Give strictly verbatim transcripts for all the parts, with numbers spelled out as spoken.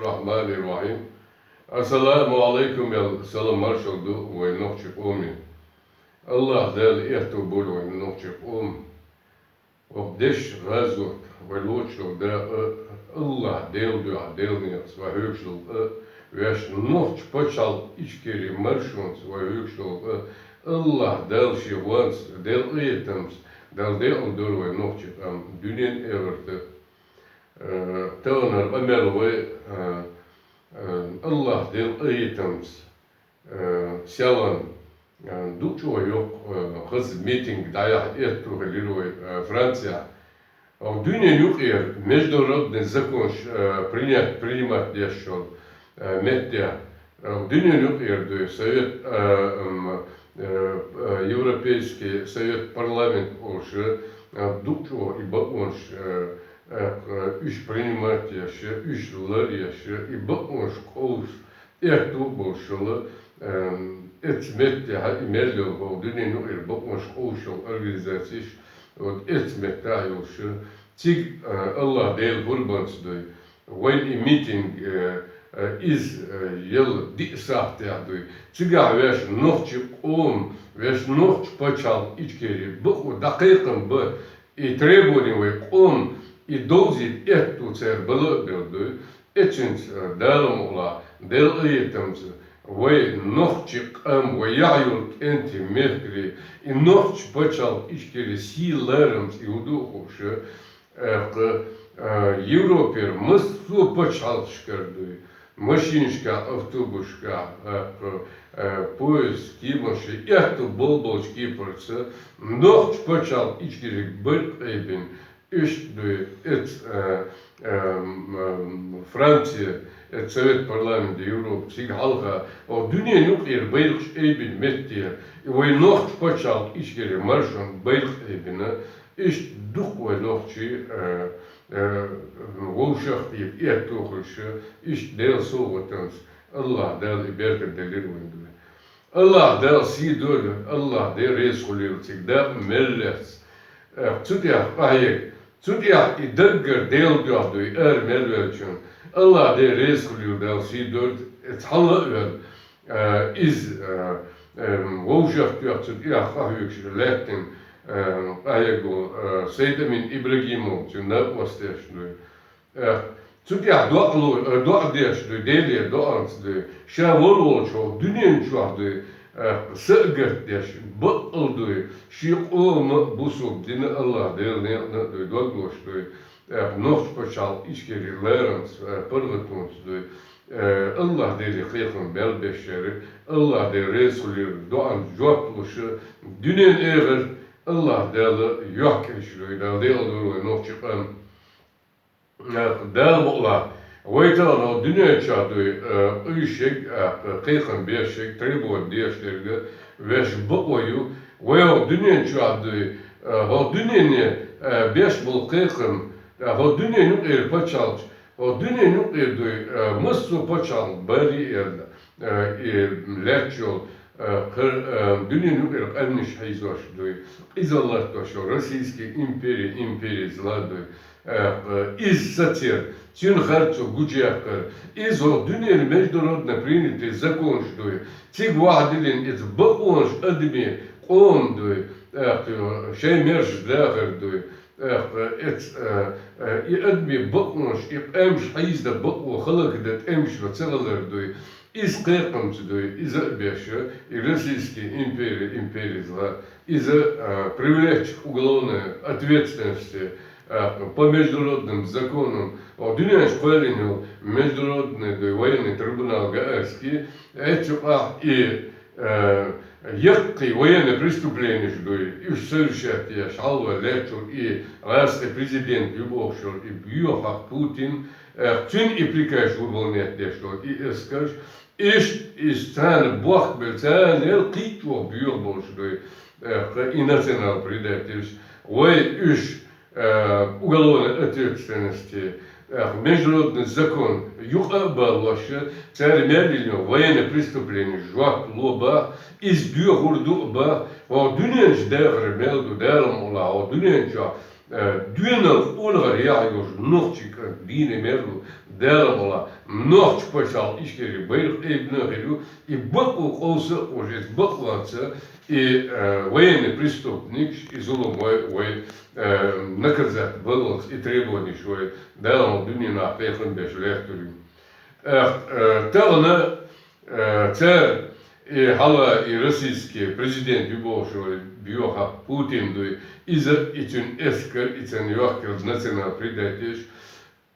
Рахманир-Рахим. Ассаламу алайкум, ял салам маршал ду вай нохчи къоме. Аллах Дала эрту бур вай нохчи къом. Ох деш гъазот вай лочул да, э, Аллах Дел дуа, Дел нехс ва хьугшул, э, веш нохч пачал ичкери маршонс ва хьугшул, э, Аллах Дал ши ванс, Дел этамс, Дал Дел дур вай нохчи къам, дунен эверта. Э, тонар амел вай, э, э, Аллах Дел этамс, э, сялан, э, дучу вай ёк, э, хыз митинг даяхь этту халир вай, э, Франция. Ох дунен юкъер международный законш, э, принять, принимать дешшол, э, метте. Ох дунен юкъер дуй совет, э, м, э, э, Европейский совет парламент олшы, э, дучу и бакъонш, э, э, э, уьш принимать яшы, уьш лар яшы, и бакъонш къовш, эрту болшула, эм, эц метте ха и мерлел гъо дунен юкъер бакъонш къовшул организациш, вот эц метте йолшы, циг, э, Аллах Дел гурбанс дуй, вайн и митинг, э, э, из, э, ел ди сахте дуй, цигах веш нохчи къом, веш нохч пачал ичкери, бу дакъикъан бу, и требование вай къом, и долзи этту цер бала белдуй, эцинц, э, Дала мула, Дел этамс, вай нохчи къам, вай яхьюл кенти мехкри, и нохч пачал ичкери си ларамс, и уду ховшы, э, к-, э, Европер, мыс су пачал шкардуй, машиншка, автобусшка, э, к-, э, поезд, кимоши, этту болболш кипарца, нохч пачал ичкери бырк эбин, Ишт дуй, эц, э, э, м, м, Франция, эц Совет парламент Европы, циг хьалха, о, дунен юкъер байракъш эйбин метте, и вай нохч пачал ичкери маршон байракъ эйбина, ишт дух вай нохчи, э, э, вовшах и эттухуш, ишт Дел совгъатанс, Аллах Дал и беркат делир вайн дуй. Аллах Дал сий дойла, Аллах Дел рез хулил циг дакъ меллец. Э, цу тӀех къахьег, цу тӀех и даггар Дел дуьхь дуй, эр мел велчун. Аллах Дел рез хулил Дал сий дойла, э, цхьалла а вел, э, из, э, э, вовшах тӀех цу тӀех къахьуьгш леттин, э, къахьегу, э, Сейдамин Ибрагимов, цу накъостеш дуй. Э, цу тӀехь доӀа ло-, э, доӀа деш дуй, Деле доӀанца дуй, ша вол волчу дунен чохь дуй, э, са а гатдеш, баккъал дуй, шен къома а бусулба дина Аллах Делан некъна а дуй, дог лош дуй, э, нохч пачхьалкх ичкери ларамца, э, паргӀатонца дуй, э, Аллах Деле кхайкхам бел бешшерг, Аллах Деле реза хуьлийла доӀанна жоп луш, дуьнен, эхарт Аллах Дала йохкийша дуй, Дала декъал дойла вай нохчийн къам. Дала мукъалахь, вай тахана дуьнен чохь дуй, э, къуьйсург, э, кхайкхам бешшерг, требовать деш дерг вешан бакъо ю. Вай хӀокху дуьнен чохь дуй, э, хӀокху дуьнене, э, беш болу кхайкхам, э, хӀокху дуьнен юкъера пачхьалкхаш, хӀокху дуьнен юкъера дуй, э, массо а пачхьалкх барий а, э, и лаьтташ йолу, э, кхара, э, дуьнен юкъера къаьмнаш хьийзош дуй, къизалла латтош йолу Российский импери, империца ла дуй. Э, иза сацар, цуьнан харцо гучуяккхар, иза хӀокху дуьненан международно принятый законаш дуй. Цига вахьа диллина иза бакъонаш адамийн къоман дуй, э, шайн мерзаш дахар дуй. Э, эц-, э, э, и адамийн бакъонаш, и къаьмнаш хьийзадан бакъо, хӀаллакдан тӀемаш бан ца хилар дуй. Иза кхайкхамца дуй, иза а беш, и Российский импери, империца ла, иза, а, привлечь к уголовной ответственности, а, по международным законам, о, дуьненаш кхоьллина йолу международный дуй, военный трибунал Гаагский, эцу юкъахь и, а, яккхий военный преступленеш дуй, уьш совершать еш, хьалха леччул и гӀазкхийн президент ю бохуш йолу и боьха Путин, а, цуьнан и приказ выполнять деш долу и эскарш, Иштта иза царна бохкабелла, царел кхин а чӀогӀа боьха болуш дуй, э, и национал-предательш. Вай уьш, э, уголовной ответственности, э, международный закон юкъа а балош, цара мел йина йолу военный преступленеш жоп ло бах, иза доьхур ду а бах, хӀокху дуьненчу дахар мел ду, Дала мукъалахь, хӀокху дуьнен чохь, э, доьналла къонахара яхь йолуш нохчийн кӀант дийна мел ду, Дала мукъ лахь, нохчийн пачхьалкх Ичкери байракх айбина хир ю, и бакъо къовса а къовсаш, эцу бакъонца и, э, военный преступникаш, и зулам вай, вай, э, наказать баллалц, и требованеш вай, Дала мукъ лахь, дуьненахь кхайкхам беш лаьттар ю. Э, э, тахана, э, цара, и хьалха и российский президент ю бохуш вай боьха Путин дуй, иза, и цуьнан эскар, и царна йохкаелла национал-предателаш,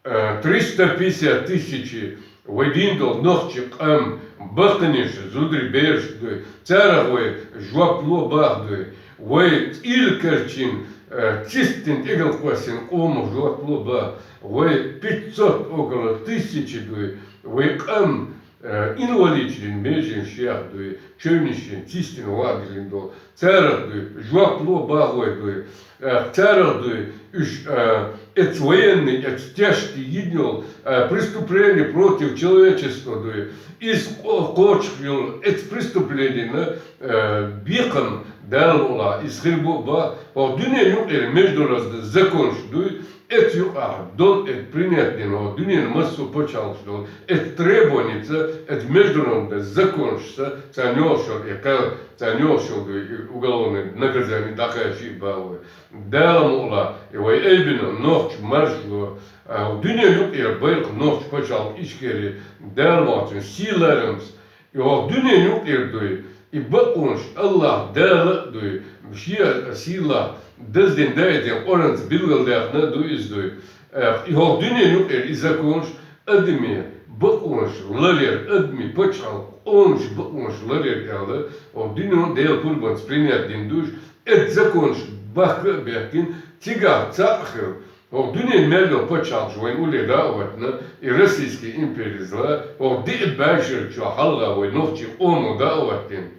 э, триста пятьдесят тысяч вай дийна долу нохчийн къам, баккхийнаш, зударий, бераш дуй, царах вай жоп ло боху дуй, вай цӀийлакарчийн, э, цистина тӀекӀел кхоьссина къомах жоп ло боху, вай пятьсот, около тысячи дуй, вай къам, э, инвалидаш дина меженаш ехь дуй, чевнаш йина, цистина ваха диллина долу, царах дуй, жоп ло боху вай дуй, э, царах дуй, уьш, э, эцу военный, эцу тешна йина йолу, э, преступление против человечества дуй, иза кхо-, кхочуш йолу эцу преступленина, э, бекхам Дала мукъ лахь, иза хир бу а боху, хӀокху дуьненан юкъера международный законаш дуй, эцу юкъахь долу, эцу принять дина хӀокху дуьненан массо а пачхьалкхаш долу, эцу требованица, эцу международный законашца царна йолуш йолу и кхел, царна йолуш йолу и уголовное наказание дӀакхачийта боху вай. Дала мукъ лахь, и вай айбина нохчийн маршо, а, дуьненан юкъера байракх нохчийн пачхьалкх Ичкери, Дала мукъ лахь, цуьнан сий-ларамца, и хӀокху дуьненан юкъера дуй, и бакъонаш АллахӀ Дала а дуй, шен сийлахь даздина, даийтина Къуръанца билгалдаьккхина а ду иза дуй. Э, и хӀокху дуьненан юкъера и законаш адамийн бакъонаш ларъяр, адамийн пачхьалкхан къоман бакъонаш ларъяр аьлла, хӀокху дуьненан Делан пурбанца принять дина ду уьш, эцу законашна бахка а баьхкина, цигахь цхьаъ хилла, хӀокху дуьненан мел йолу пачхьалкхаш вайна уллехь дӀа а хӀоьттина, и Российский империязлахь, хӀокху диъ бӀешерачохь хьалха вай нохчийн къомо дӀа а хӀоьттина.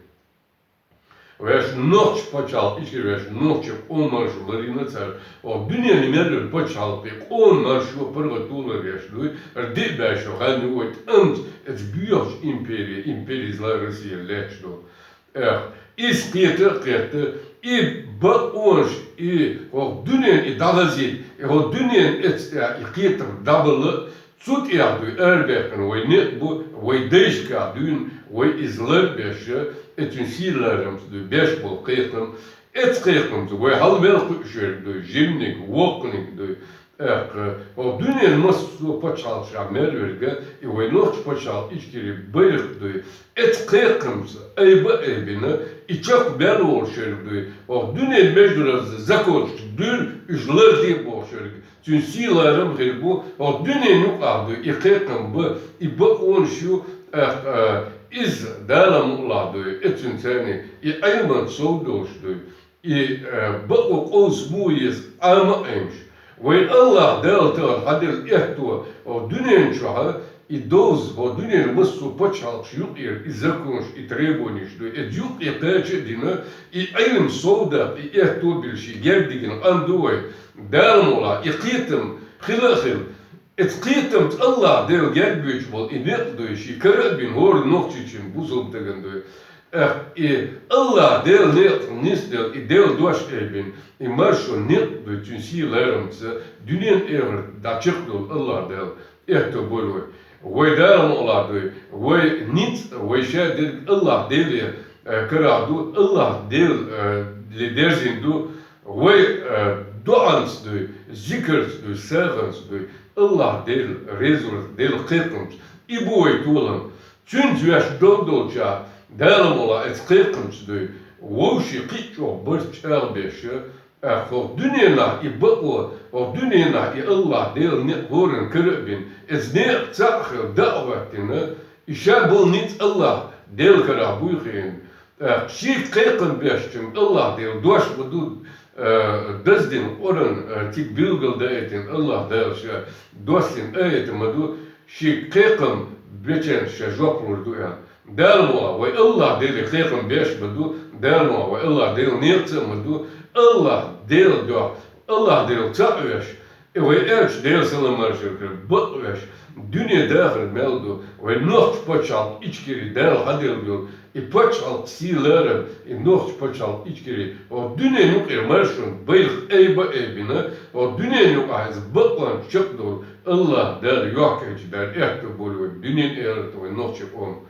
Вешан нохчийн пачхьалкх Ичкери, вешан нохчийн къоман маршо ларйина цара, хӀокху дуьненан мел йолу пачхьалкхийн къоман маршо, паргӀато ларъеш дуй, хӀара диъ бӀешо хан ю вай тӀамца эцу боьхачу импери, империязлахь, Россия лаьтташ долу. Эх, иза кхета а кхетта, и бакъонаш, и хӀокху дуьненан и дӀахазийта, и хӀокху дуьненан эцу тӀехь и кхетам дӀабала, цу тӀехь дуй арабаьккхина вай некъ бу, вай дайшкахь дуьйна, вай иза ларбеш, эцуьнан сий-ларамца дуй беш болу кхайкхам. Эцу кхайкхамца вай хьал мел кхуьуш верг дуй, жиманиг, воккханиг дуй, тӀаккха хӀокху дуьненан массо а пачхьалкхашкахь мел верг, и вай нохчийн пачхьалкх Ичкери байракх дуй. Эцу кхайкхамца айба а айбина, и чекх мел волуш верг дуй, хӀокху дуьненан международный законашка дуьйна уьш ларде бохуш верг, цуьнан сий-ларам хир бу, хӀокху дуьненан юкъахь дуй, и кхайкхам бан, и бакъонаш ю, тӀаккха, а, иза Дала мукъ лахь дуй, эцуьнан царний, и Ӏилманца сов долуш дуй. И, э, бакъо къовса муха еза, Ӏама а Ӏемаш. Вайн АллахӀ Дала тахана хьаделла аьтто, хӀокху дуьнен чохь и довза, хӀокху дуьненан массо а пачхьалкхаш юкъера и законаш, и требованеш ду, и юкъе кхача а дина, и Ӏилма сов даккха, и аьтто а бина, шен герга дигина къам ду вай. Дала мукъ лахь, и кхетам хила а хила, эцу кхетамца АллахӀ Дела герга буьйцуш болу и некъ дуй, шен кара а бина, хӀора нохчичун, бусалба стагана дуй. Эх, и АллахӀ Дела некъ нисделла, и Дела дош а айбина, и маршо некъ дуй, цуьнан сий-ларамца дуьненан, эхартан дӀа чекхдолу АллахӀ Дала аьтто бойла вай. Вай Дала мукъ лахь дуй, вай ницкъ, вай ша дерг АллахӀ Деле, э, карахь ду, АллахӀ Дела, э, ле дерзийна ду, вай, э, доӀанца дуй, зикарца дуй, сагӀанца дуй, АллахӀ Дела резавар, Дела кхайкхамца. И бу вай толам. Цуьнца ваьш дов долчохь, Дала мукъ лахь, эцу кхайкхамца дуй, вовшийн кхин а чӀогӀа барт чӀагӀбеш, тӀаккха хӀокху дуьненахь и бакъо, хӀокху дуьненахь и АллахӀ Дела некъ хӀоранна кара а бина, эцу некъах цхьаъ хилла, дӀа а хӀоьттина, и ша болу ницкъ АллахӀ Делан карахь буй хиъна. ТӀаккха шега кхайкхам беш, АллахӀ Делан дош ма ду, э, даздина Къуръан, э, цига билгалдаийтина АллахӀ Дала ша доссийна аят ма ду, шега кхайкхам бечарна ша жоп лур ду аьлла. Дала мукъ лахь, вай АллахӀ Деле кхайкхам беш ма ду, Дала мукъ лахь, вай АллахӀ Делан некъаца а ма ду, АллахӀ Делан дуьхьа, АллахӀ Делах цхьаъ веш, и вай аьлча, Делан салам-маршалла хуьлда, бакъвеш, дуьне-дахар мел ду, вай нохчийн пачхьалкх Ичкери Дала хьаделла йолу, и пачхьалкх сий-ларам, и нохчийн пачхьалкх Ичкери, хӀокху дуьненан юкъера маршонан байракх айба а айбина, хӀокху дуьненан юкъахь иза бакъонца чекхдолу Аллах Дала йохкача бер, эхта боль вай, дуьнен, эхартан вай нохчий къам.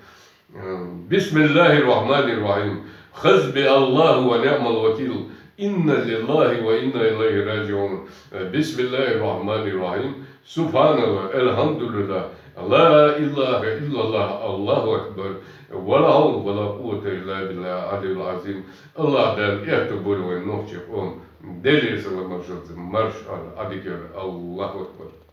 Э, بسم الله الرحمن الرحيم. حسبي الله ونعم الوكيل. إنا لله وإنا إليه راجعون. Э, بسم الله الرحمن الرحيم. سبحان الله، الحمد لله، لا إله إلا الله، الله أكبر، ولا حول ولا قوة إلا بالله العلي العظيم. Аллах Дала эхта боль вай нохчий къам. Даьла салам маршал, маршал, адикер, Аллаху акбар.